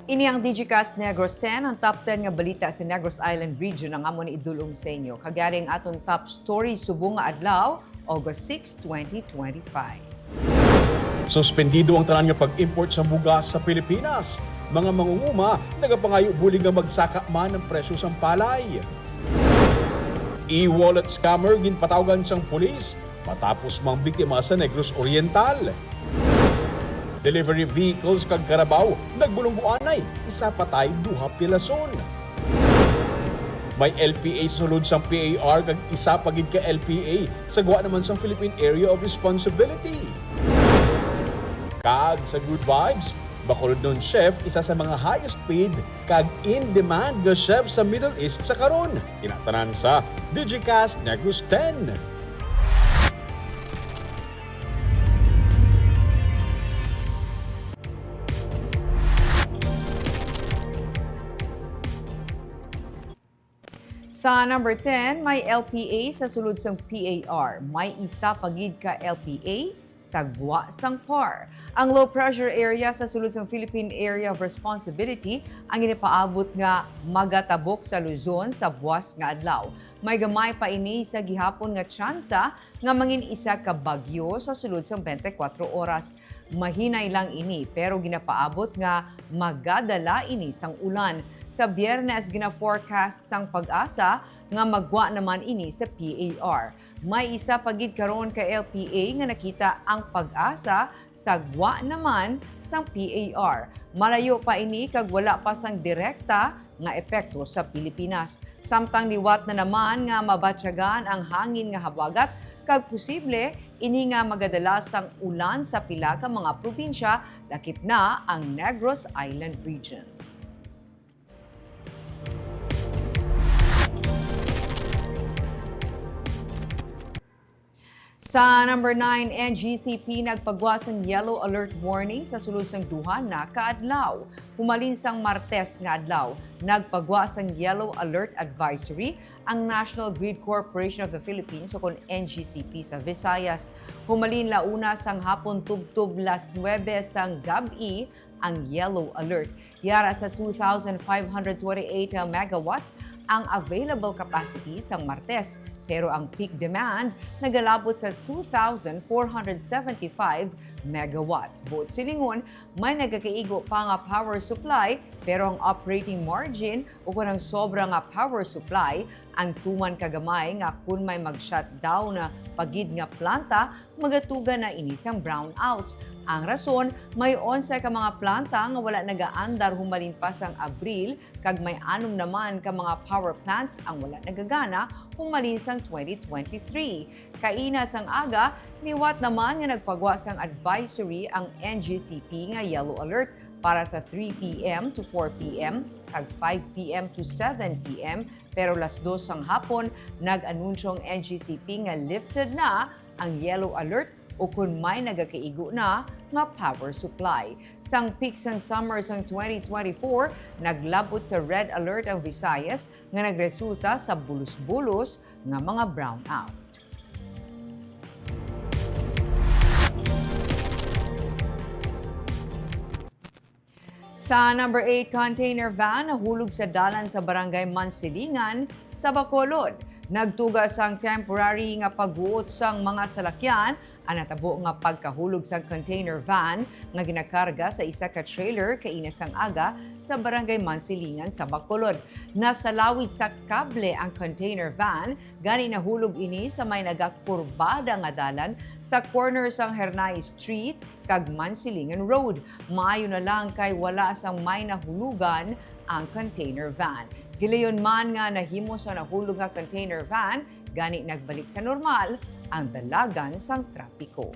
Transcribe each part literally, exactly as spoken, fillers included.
Ini ang Digicast Negros ten, ang top ten nga balita sa Negros Island Region ang amon idul-ong sa inyo. Kag yari ang aton top story subong nga adlaw, August six, twenty twenty-five. Suspendido ang tanan nga pag-import sa bugas sa Pilipinas. Mga mangunguma nagapangayo bulig nga magsaka man ang presyo sang palay. E-wallet scammer ginpatawgan sang pulis matapos mambiktima sa Negros Oriental. Delivery vehicles kag karabaw nagbulungguanay, isa patay, duha pilason. May L P A sa sulod sang P A R kag isa pa gid ka L P A sa gwa naman sang Philippine Area of Responsibility. Kag sa Good Vibes, Bacolodnon chef, isa sa mga highest paid kag in demand nga chef sa Middle East sa karon. Ina tanan sa Digicast Negros ten. Sa number ten, may L P A sa sulod sang P A R. May isa pa gid ka L P A sa gwa sang PAR. Ang low pressure area sa sulod sang Philippine Area of Responsibility ang ginapaabot nga magatabok sa Luzon sa buas nga adlaw. May gamay pa ini sa gihapon nga tsansa nga mangin isa ka bagyo sa sulod sang twenty-four oras. Mahinay lang ini, pero ginapaabot nga magadala ini sang ulan. Sa Biyernes, gina-forecast sang PAGASA nga magwa naman ini sa P A R. May isa pa gid karon ka L P A nga nakita ang PAGASA sa gwa naman sang P A R. Malayo pa ini kag wala pa sang direkta nga epekto sa Pilipinas. Samtang liwat na naman nga mabatyagan ang hangin nga habagat, kag posible ini nga magadala sang ulan sa pila ka mga probinsya, lakip na ang Negros Island Region. Sa number nine, N G C P nagpagwa sang yellow alert warning sa sulod sang duha na ka adlaw. Humalin sang Martes nga adlaw, nagpagwa sang yellow alert advisory ang National Grid Corporation of the Philippines, o kon N G C P sa Visayas. Humalin la una sang hapon tubtob las nuebe sang gab-i ang yellow alert. Yara sa two thousand five hundred twenty-eight megawatts ang available capacity sang Martes, pero ang peak demand nagalabot sa two thousand four hundred seventy-five megawatts. Buot silingon, may nagakaigo pa nga power supply, pero ang operating margin o kon ang sobra nga power supply ang tuman ka gamay nga kon may mag-shutdown pa gid nga planta, magatuga na ini sang brownouts. Ang rason, may onse ka mga planta nga wala nagaandar humalin pa sang Abril, kag may anom naman ka mga power plants ang wala nagagana humalin sang twenty twenty-three. Kaina sang aga, liwat naman nga nagpagwa sang advisory ang N G C P nga yellow alert para sa three P M to four P M kag five P M to seven P M, pero las dos sang hapon nag-anunsyo ang N G C P nga lifted na ang yellow alert o kon may nagakaigo na nga power supply. Sang peak sang summer sang twenty twenty-four, naglabot sa red alert ang Visayas nga nagresulta sa bulos-bulos nga mga brownout. Sa number eight, container van nahulog sa dalan sa Barangay Mansilingan sa Bacolod. Nagtuga sang temporary nga pagguot sang mga salakyan ang natabo nga pagkahulog sang container van nga ginakarga sa isa ka trailer kaina sang aga sa Barangay Mansilingan sa Bacolod. Nasalawid sa kable ang container van, gani nahulog ini sa may nagakurbada nga dalan sa corner sang Hernay Street kag Mansilingan Road. Maayo na lang kay wala sang may nahulugan ang container van. Gilayon man nga nahimo sang nahulog nga container van, gani nagbalik sa normal ang dalagan sang trapiko.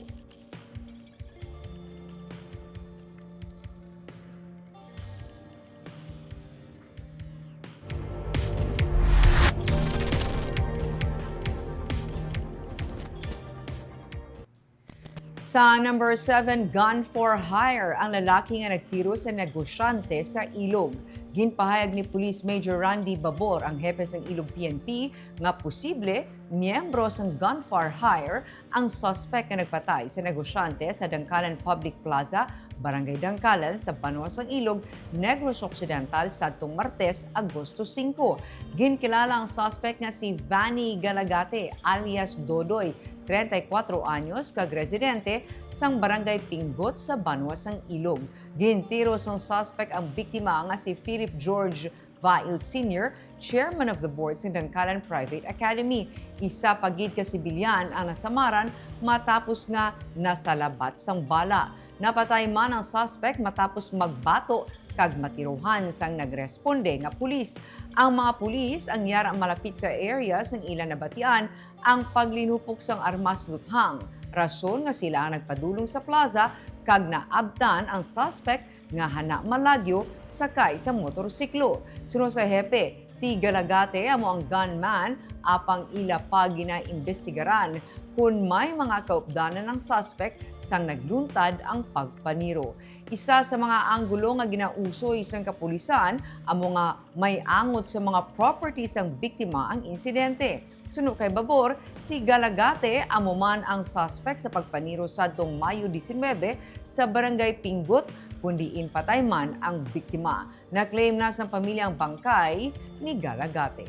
Sa number seven, gun for hire ang lalaki nga nagtiro sa negosyante sa Ilog. Ginpahayag ni Police Major Randy Babor, ang hepe sang Ilog P N P, nga posible miyembro sang gun for hire ang suspect nga nagpatay sa negosyante sa Dangkalan Public Plaza, Barangay Dangkalan sa Banwa sang Ilog, Negros Occidental, sadtong Martes, Agosto singko. Ginkilala ang suspect nga si Vanny Galagate alias Dodoy, treinta y cuatro anyos, kag residente sang Barangay Pinggot sa Banwa sang Ilog. Gintiro sang suspect ang biktima nga si Philip George Vail Senior, chairman of the board sa Dangkalan Private Academy. Isa pa gid ka sibilyan ang nasamaran matapos nga nasalabat sang bala. Napatay man ang suspect matapos magbato kag matirohan sang nagresponde nga pulis. Ang mga pulis ang yara malapit sa area sang ila nabatian ang paglinupok sang armas luthang, rason nga sila ang nagpadulong sa plaza kag naabtan ang suspect nga hana malagyo sakay sa motorsiklo. Suno sa hepe, si Galagate amo ang gunman, apang ila pa ginaimbestigaran kon may mga kaupdanan ang suspect sang nagluntad ang pagpaniro. Isa sa mga anggulo nga ginausoy sang kapulisan amo nga may angot sa mga property sang biktima ang insidente. Suno kay Babor, si Galagate amo man ang suspect sa pagpaniro sadtong Mayo diecinuebe sa Barangay Pinggot, kun diin patay man ang biktima. Na-claim na sang pamilya ang bangkay ni Galagate.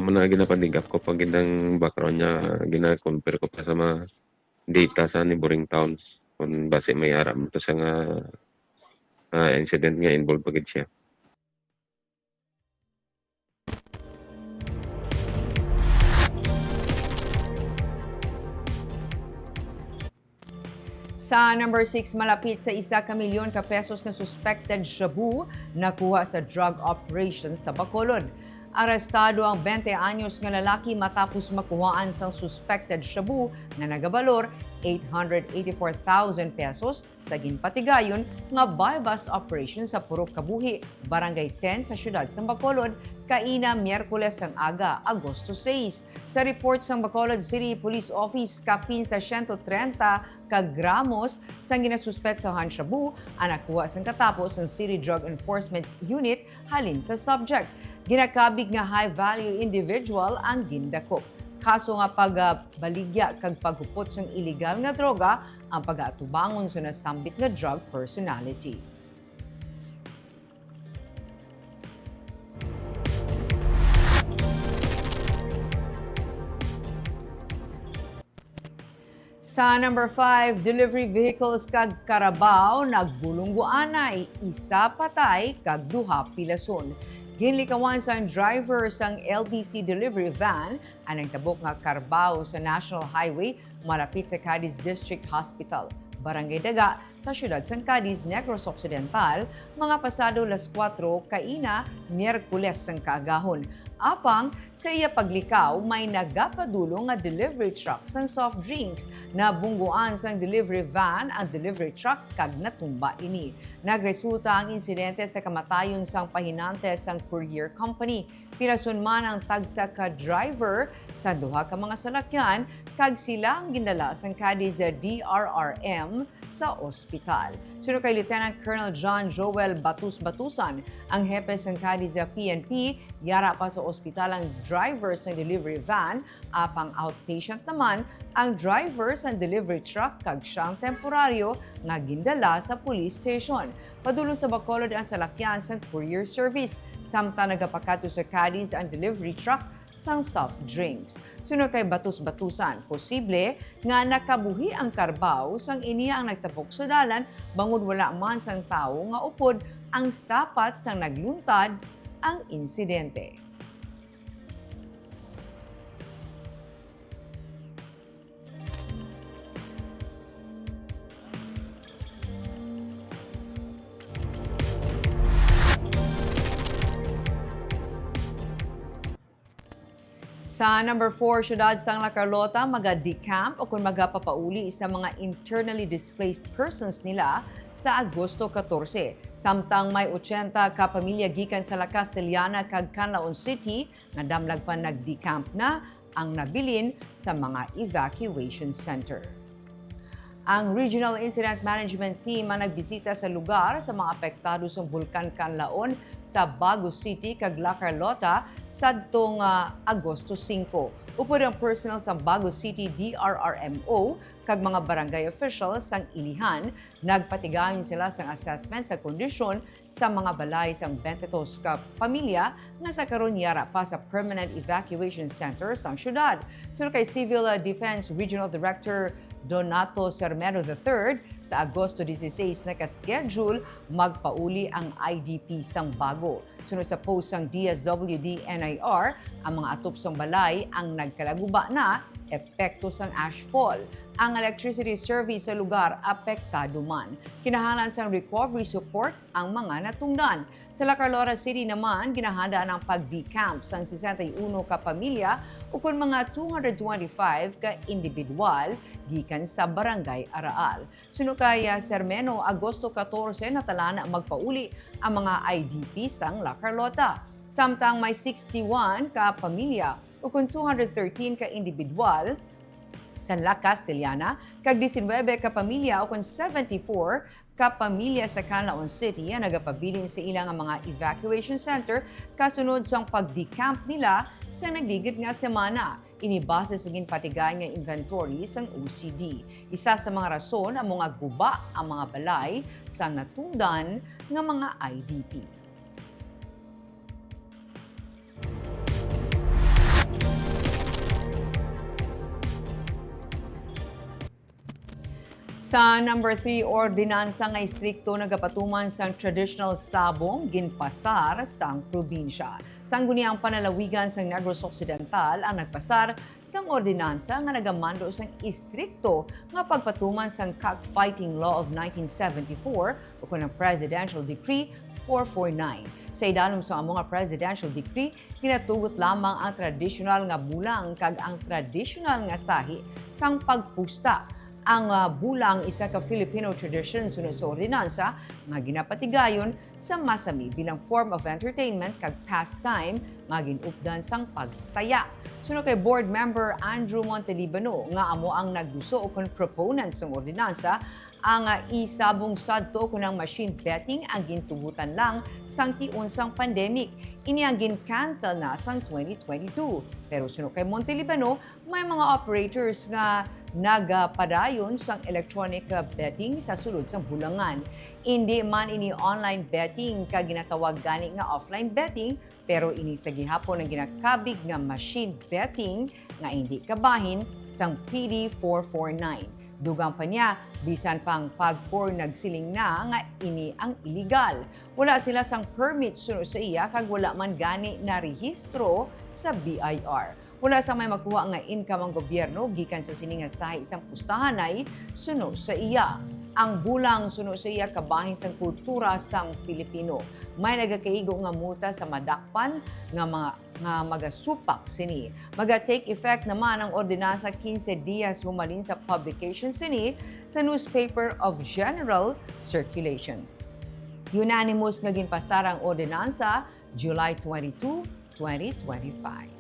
Amo na ginapandig-up ko pag gindang background niya, gina-compare ko pa sa mga data sa neighboring towns kung basi may ara man to siya nga, ah, incident nga involved pa gid siya. Sa number six, malapit sa isa ka milyon ka pesos nga suspected shabu nakuha sa drug operation sa Bacolod. Arestado ang bente anyos nga lalaki matapos makuhaan sang suspected shabu nga nagabalor eight hundred eighty-four thousand pesos sa ginpatigayon nga buy-bust operation sa Purok Kabuhi, Barangay ten sa siyudad sang Bacolod, kaina Miyerkules sang aga, Agosto sais. Sa report sang Bacolod City Police Office, kapin sa siyento trenta ka gramos sang ginasuspetsahan shabu ang nakuha sang katapo sang City Drug Enforcement Unit halin sa subject. Ginakabig nga high-value individual ang gindakop. Kaso nga pagbaligya kag paghupot sang iligal nga droga ang pagaatubangon sa nasambit nga drug personality. Sa number five, delivery vehicles kag karabaw nagbulungguanay, isa patay kag duha pilason. Ginlikawan sang driver sang L T C delivery van ang nagtabok nga karabaw sa National Highway malapit sa Cadiz District Hospital, Barangay Daga, sa siyudad sang Cadiz, Negros Occidental, mga pasado las kuwatro kaina, Miyerkules sang kaagahon. Apang sa iya paglikaw, may nagapadulong nga delivery truck sang soft drinks. Nabungguan sang delivery van ang delivery truck kag natumba ini. Nagresulta ang insidente sa kamatayon sang pahinante sang courier company. Pilason man ang tagsa ka driver sa duha ka mga salakyan kag sila ang gindala sang Cadiz D R R M sa ospital. Suno kay Lieutenant Colonel John Joel Batus Batusan, ang hepe sang Cadiz P N P, yara pa sa ospital ang driver sang delivery van, apang outpatient naman ang driver sang delivery truck kag siyang temporaryo nga gindala sa police station. Padulong sa Bacolod ang salakyan sang courier service, samtang nagapakadto sa Cadiz ang delivery truck sang soft drinks. Suno kay Batus Batusan, posible nga nakabuhi ang karabaw sang ini ang nagtabok sa dalan, bangod wala man sang tawo nga upod ang sapat sang nagluntad ang insidente. Sa number four, siyudad sang La Carlota maga-decamp o kon magapapauli sa mga internally displaced persons nila sa Agosto catorce. Samtang may ochenta ka pamilya gikan sa La Castellana kag Canlaon City nga damlag pa nag-decamp na ang nabilin sa mga evacuation center. Ang Regional Incident Management Team ang nagbisita sa lugar sa mga apektado sa Bulkan Canlaon sa Bago City kag La Carlota sadtong, ah, Agosto singko. Upod ang personnel sang Bago City D R R M O kag mga barangay officials sang Ilijan, nagpatigayon sila sang assessment sa kondisyon sa mga balay sang twenty-two ka pamilya nga sa karon yara pa sa permanent evacuation center sang siyudad. Suno kay Civil Defense Regional Director Donato Sermeno the third, sa Agosto dieciséis naka-schedule magpauli ang I D P sang Bago. Suno sa post sang D S W D N I R, ang mga atop sang balay ang nagkalaguba na epekto sang ashfall. Ang electricity service sa lugar apektado man. Kinahanglan sang recovery support ang mga natungdan. Sa La Carlota City naman, ginahanda ang pag-decamp sang sesenta y uno ka pamilya ukon mga two hundred twenty-five ka indibidwal gikan sa Barangay Araal. Suno kay, ah, Sermeno, Agosto catorce na tanan magpauli ang mga I D P sang La Carlota. Samtang may sixty-one ka pamilya ukon two hundred thirteen ka indibidwal sa La Castellana kag diecinuebe ka pamilya ukon seventy-four ka pamilya sa Canlaon City ang nagapabilin sa ila nga mga evacuation center kasunod sang pag-decamp nila sa nagligid nga semana. Ini base sa ginpatigayon nga inventory sang O C D. Isa sa mga rason amo nga guba ang mga balay sang natungdan nga mga I D P. Sa number three, ordinansa nga istrikto nagapatuman sang traditional sabong ginpasar sang probinsya. Sangguniang panlalawigan sang Negros Occidental ang nagpasar sang ordinansa nga nagamando sang istrikto nga pagpatuman sang Cockfighting Law of nineteen seventy-four, ukon ang Presidential Decree four four nine. Sa idalom sang amo nga Presidential Decree, ginatugot lamang ang tradisyonal nga bulang kag ang tradisyonal nga sahi sang pagpusta. Ang, ah, bulang isa ka Filipino tradisyon suno sa ordinansa nga ginapatigayon sa masami bilang form of entertainment kag pastime nga gin-updan sang pagtaya. Suno kay Board Member Andrew Montelibano, nga amo ang nagduso ukon proponent sang ordinansa, ang, ah, isabong sadto kon ang machine betting ang gintugutan lang sang tion sang pandemic. Ini ang gin-cancel na sang twenty twenty-two. Pero suno kay Montelibano, may mga operators nga nagapadayon sang electronic, ah, betting sa sulod sang bulangan. Indi man ini online betting ka ginatawag gani nga offline betting, pero ini sa gihapon ang ginakabig nga machine betting nga indi kabahin sang P D four four nine. Dugang pa niya, bisan pa ang PAGCOR nagsiling na nga ini ang iligal. Wala sila sang permit suno sa iya kag wala man gani narehistro sa B I R. Wala sang may makuha nga income ang gobyerno gikan sa sini nga sahi sang pustahanay suno sa iya. Ang bulang suno sa iya kabahin sang kultura sang Pilipino. May nagakaigo nga multa sa madakpan nga mga, nga magasupak sini. Maga-take effect naman ang ordinansa quince dias humalin sa publication sini sa Newspaper of General Circulation. Unanimous nga ginpasar ang ordinansa July twenty-two, twenty twenty-five.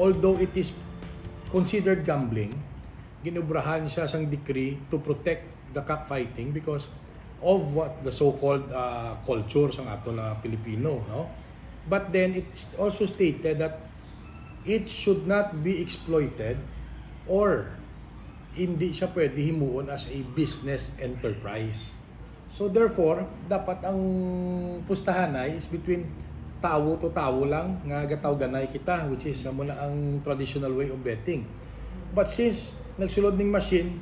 Although it is considered gambling, ginobrahan siya sang decree to protect the cockfighting because of what the so-called, uh, culture sang ato na Pilipino, no? But then it's also stated that it should not be exploited or hindi siya pwede himuon as a business enterprise. So therefore, dapat ang pustahanay is between tawo to tawo lang nga gatawganay kita, which is amo na ang traditional way of betting. But since nagsulod ning machine,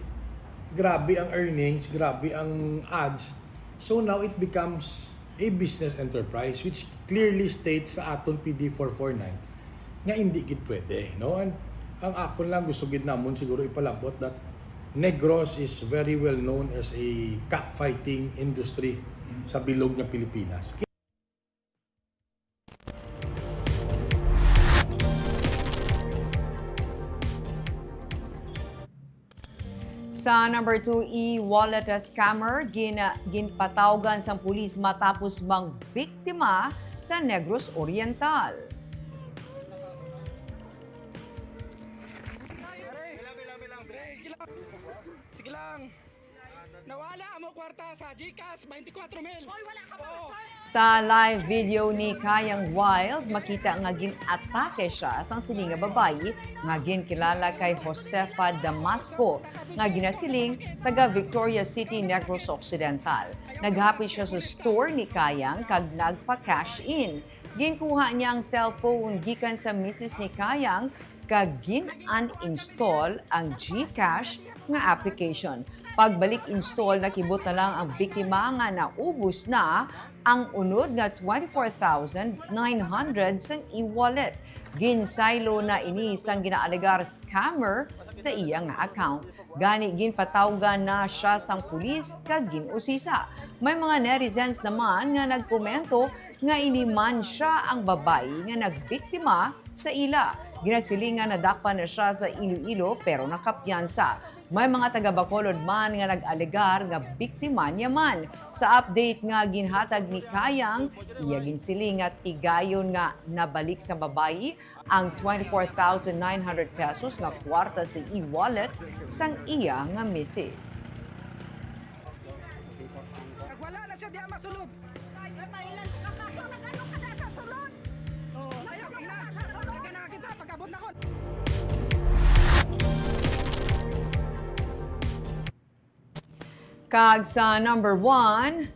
grabe ang earnings, grabe ang ads, so now it becomes a business enterprise, which clearly states sa aton P D four four nine nga hindi gid pwede, no? And ang akon lang gusto gid namon siguro ipalabot that Negros is very well known as a cockfighting industry sa bilog nga Pilipinas. Sa number two, e-wallet scammer, gin-, ginpatawgan sang pulis matapos mangbiktima sa Negros Oriental. Sige lang. Nawala amo kwarta sa GCash, twenty-four mil. Oy, wala ka pa. Sa live video ni Kayang Wild, makita nga gin-atake siya sang sini nga babayi nga ginkilala kay Josefa Damasco, nga ginasiling taga Victoria City, Negros Occidental. Naghapit siya sa store ni Kayang kag nagpa-cash in. Ginkuha niya ang cellphone gikan sa misis ni Kayang kag gin-uninstall ang GCash nga application. Pagbalik install, nakibot na lang ang biktima nga naubos na ang unod nga twenty-four thousand nine hundred sang e-wallet. Ginsaylo na ini sang ginaalegar scammer sa iya nga account. Gani, ginpatawgan na siya sang pulis kag gin-usisa. May mga netizens naman nga nagkomento nga ini man siya ang babayi nga nagbiktima sa ila. Ginasiling nga nadakpan na siya sa Iloilo pero nakapiyansa. May mga taga Bacolod man nga nag-alegar nga biktima niya man. Sa update nga ginhatag ni Kayang, iya ginsiling nga tigayon nga nabalik sa babayi ang twenty-four thousand nine hundred pesos nga kwarta sa e-wallet sang iya nga misis. Nagwala na siya diya masulod. Oh, ayaw, ina. Ayaw na kita, pag-abot na ko. Kag sa number one,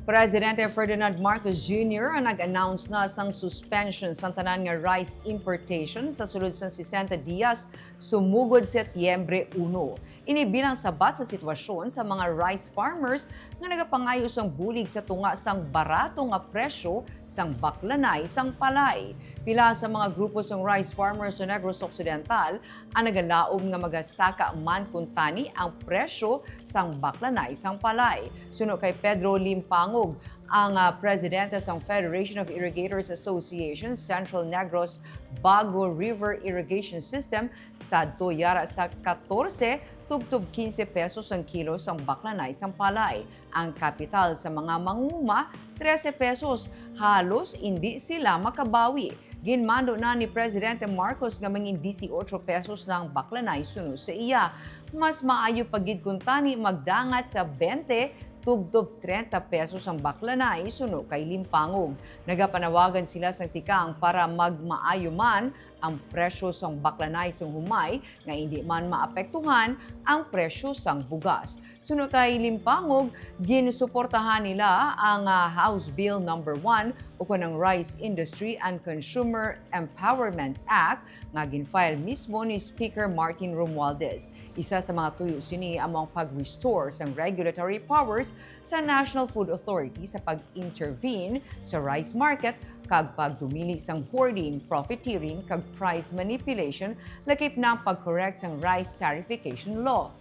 Presidente Ferdinand Marcos Junior ang nag-announce na sang suspension sang tanan nga rice importation sa sulod sang sesenta dias sumugod Setyembre uno. Ini bilang sabat sa sitwasyon sa mga rice farmers nga nagapangayo sang bulig sa tunga sang barato nga presyo sang baklanay sang palay. Pila sa mga grupo sang rice farmers sa Negros Occidental ang nagalaom nga magasaka man kuntani ang presyo sang baklanay sang palay. Suno kay Pedro Limpangog, ang, ah, presidente sang Federation of Irrigators Association Central Negros Bago River Irrigation System, sadto yara sa katorse tubtob kinse pesos ang kilo sang baklanay sang palay. Ang kapital sa mga mangunguma, trese pesos. Halos indi sila makabawi. Ginmando na ni Presidente Marcos nga mangin dieciocho pesos na ang baklanay suno sa iya. Mas maayo pa gid kuntani magdangat sa bente tubtob trenta pesos ang baklanay suno kay Limpangog. Nagapanawagan sila sang tikang para magmaayo man ang presyo sang baklanay sang humay nga indi man maapektuhan ang presyo sang bugas. Suno kay Limpangog, ginsuportahan nila ang, ah, House Bill Number One ukon ang Rice Industry and Consumer Empowerment Act nga gin-file mismo ni Speaker Martin Romualdez. Isa sa mga tuyo sini amo ang pag-restore sang regulatory powers sa National Food Authority sa pag-intervene sa rice market kag pagdumili sang hoarding, profiteering, kag price manipulation, lakip na ang pag-correct sang rice tarification law.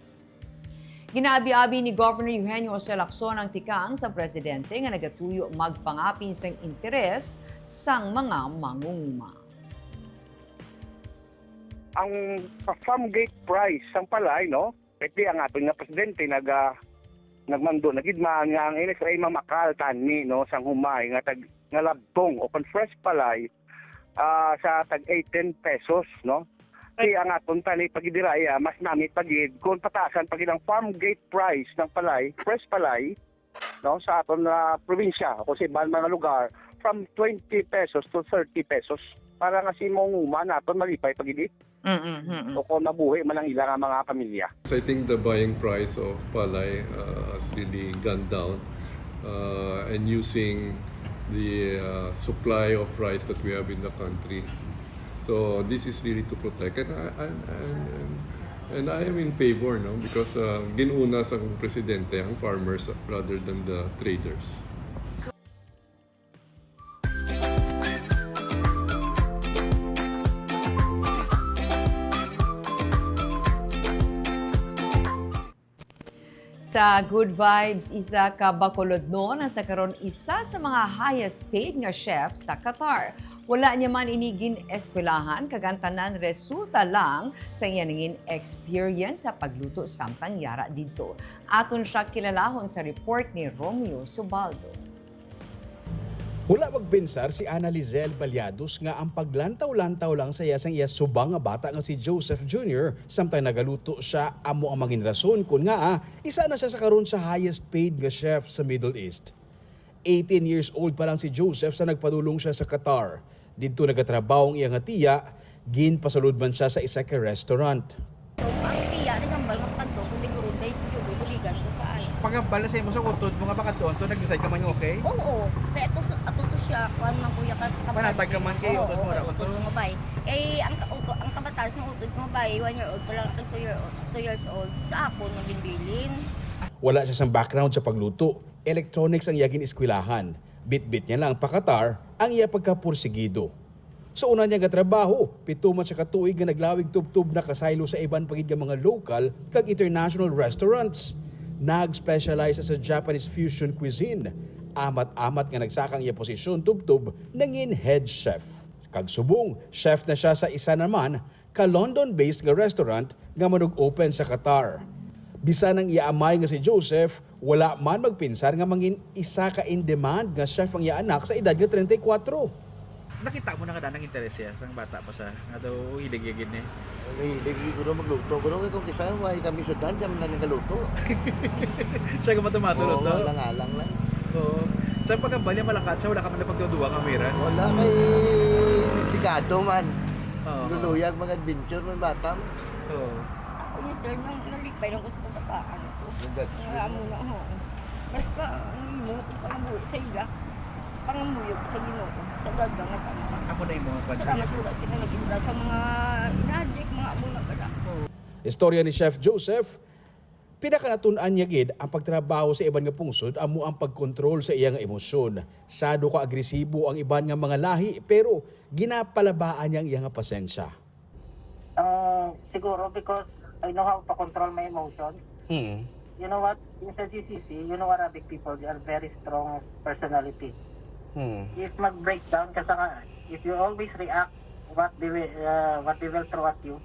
Ginaabi-abi ni Governor Eugenio Jose Lacson ang tikang sa presidente nga nagatuyo magpangapin sang interes sang mga mangunguma. Ang farm gate price sang palay, no? Pwede ang aton nga presidente naga nagmando na gid man nga ang N F A mamakal tani, no, sang humay nga tag nga labtong o kon fresh palay, ah, sa tag eighteen pesos, no? Kay ang aton tani pag dira iya mas nami pa gid kung pataasan pa gid ang farm gate price ng palay, fresh palay, no, sa aton nga probinsya o sa iban mga lugar from twenty pesos to thirty pesos para nga si mangunguma naton malipay pa gid. Mm-mm. O kung mabuhi man ang ila nga mga pamilya. So I think the buying price of palay uh, has really gone down uh, and using the uh, supply of rice that we have in the country. So this is really to protect and I, and, and, and, and I am in favor, no, because uh, ginuna sa presidente ang farmers rather than the traders. Sa Good Vibes, isa ka Bacolodnon ang sa karon isa sa mga highest paid nga chef sa Qatar. Wala niya man ini gin-eskwelahan kag ang tanan resulta lang sa iya nangin experience sa pagluto samtang yara didto. Aton siya kilalahon sa report ni Romeo Subaldo. Wala magpensar si Ana Lizelle Baliados nga ang paglantaw-lantaw lang sa iya sang iya subang nga bata nga si Joseph Junior samtang nagaluto sia amo ang mangin rason kon ngaa isa na sia sa karon sa highest paid nga chef sa Middle East. Eighteen years old pa lang si Joseph sa nagpadulong sia sa Qatar. Didto nagatrabaho ang iya nga tiya, ginpasulod man sia sa isa ka restaurant. So, ang tiya, nagambal nga kadto, kung di ko ron, guys, Juby, buligan ko sa ay. Pagambal na sa imo sa utod mo nga makadto, to nag-decide ka man nga okay? Oo, kaya to, ato to siya, kuan man kuya, ka, Panatag ka man kay oo, utod mo, oo, ra man utod to. Mo nga bay. Eh, ang ka-, uto-, ang kabataan sa utod mo bay, one year old pa lang, two year old, two years old, sa akon, maginbilin. Wala siya sang background sa pagluto. Electronics ang iya gin-eskwelahan. Bitbit niya lang pa Qatar ang iya pagkapursigido. Sa una niya nga trabaho, pito man siya ka tuig nga naglawig tubtob nakasaylo sa iban pa gid nga mga local kag international restaurants. Nag-specialize sa Japanese fusion cuisine. Amat-amat nga nagsaka ang iya posisyon tubtob nangin head chef. Kag subong, chef na siya sa isa naman ka London-based nga restaurant nga manug-open sa Qatar. Bisan ang iya amay nga si Joseph, wala man magpinsar nga mangin isa ka in-demand nga chef ang iya anak sa edad nga treinta y cuatro. Nakita mo na nga danang interes siya sang bata pa sa nga daw hilig niya gid ni. Hilig siguro magluto, pero kay kung kisa, why kami sudlan, kami na nagaluto. Siya ka matumato Oo, luto? Alang-alang lang. Oo. Sa pagkambal niya, malakat siya, wala ka man na pagduduwa nga mira? Wala, kay delikado man. Oo. Luluyag, mag-adventure man bata. Oo. Ako, yes, sir, nung nalipay lang ko sa kabataan ko. Nagdad- Nga amo na, oo. Basta, ang imo, kung pangabuhi sa ila, pangamuyog sa Ginoo, sa daga nga tanan. Ako na imo ang Salamat pansin. Wala sila nag-ibra sa mga inadik, mga amo na bala. Istorya ni Chef Joseph, pinakanatun-an niya gid ang pagtrabaho sa iban nga pungsod amo ang pagkontrol sa iya nga emosyon. Sado ka agresibo ang iban nga mga lahi, pero ginapalabaan niya ang iya nga pasensya. Ah, siguro because I know how to control my emotions. Hmm. You know what? In sa G C C, you know, Arabic people, they are very strong personality. Hmm. If mag-breakdown ka sa ka, if you always react what they will, uh, what they will throw at you,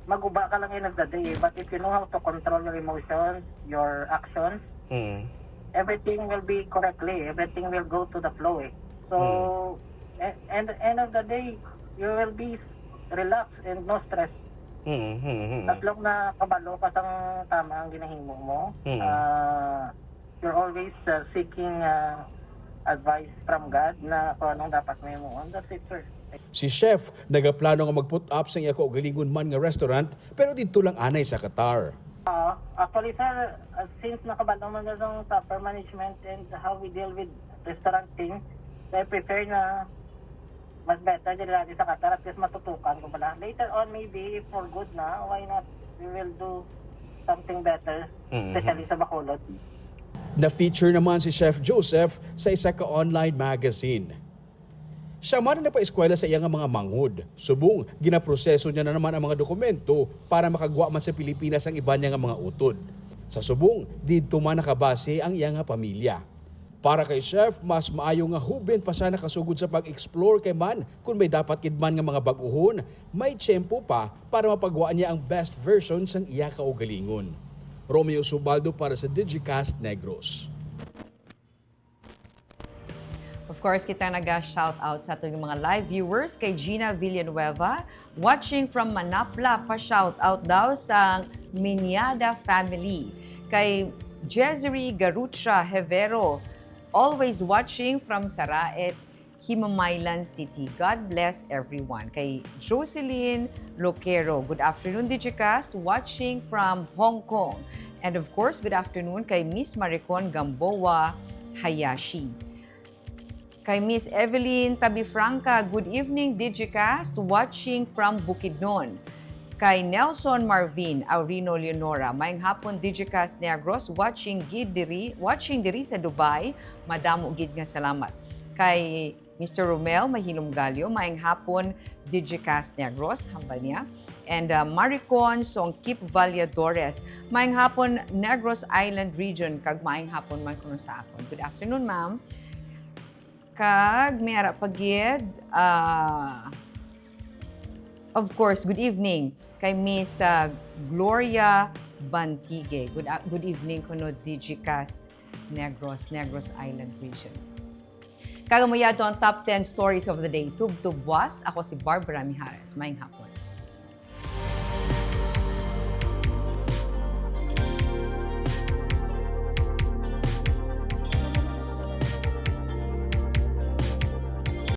maguba ka lang end of the day. But if you know how to control your emotions, your actions, Hmm. everything will be correctly. Everything will go to the flow eh. So, Hmm. a-, and end of the day, you will be relaxed and no stress. Hmm, hmm, hmm. As long na kabalo ka sang tama ang ginahimo mo, Hmm. ah, you're always, uh, seeking, uh, advice from God na kung anong dapat mo himuon. That's it, sir. Si Chef nagaplano nga mag-put up sa iya kaugalingon man nga restaurant, pero didto lang anay sa Qatar. Ah, actually, sir, uh, since nakabalo man na sa proper management and how we deal with restaurant thing, I prefer na mas better diri lagi sa Qatar at least matutukan ko pala. Later on, maybe, if for good na, why not? We will do something better, Mhm. especially sa Bacolod. Na-feature naman si Chef Joseph sa isa ka online magazine. Siya man ang nagpaeskwela sa iya nga mga manghod. Subong, ginaproseso niya na naman ang mga dokumento para makagwa man sa Pilipinas ang iban niya nga mga utod. Sa subong, didto man nakabase ang iya nga pamilya. Para kay Chef, mas maayo nga huben pa siya nakasugod sa pag-explore kay man kun may dapat gid man nga mga bag-ohon, may tiyempo pa para mapagwa niya ang best version sang iya kaugalingon. Romeo Subaldo para sa Digicast Negros. Of course, kita naga-shout out sa aton mga live viewers, kay Gina Villanueva, watching from Manapla, pa-shout out daw sa Minyada family. Kay Jezri Garucha Hevero, always watching from Saraet, Himamaylan City. God bless everyone. Kay Jocelyn Loquero, good afternoon, Digicast, watching from Hong Kong. And of course, good afternoon kay Miss Maricon Gamboa Hayashi. Kay Miss Evelyn Tabifranca, good evening, Digicast, watching from Bukidnon. Kay Nelson Marvin Aurino Leonora, maayong hapon, Digicast Negros, watching gid diri, watching diri sa Dubai, madamo gid nga salamat. Kay Mister Romel Mahilom Gallo, maayong hapon, Digicast Negros, hambal niya. And, uh, Maricon Songkip Valladores, maayong hapon, Negros Island Region, kag maayong hapon man kuno sa akon. Good afternoon, ma'am. Kag may ara pa gid, ah, of course, good evening kay Miss, ah, Gloria Bantigue. Good a-, good evening kuno, Digicast Negros, Negros Island Region. Kag amo yadto ang top ten stories of the day. Tubtob buwas, ako si Barbara Mijares. Maayong hapon.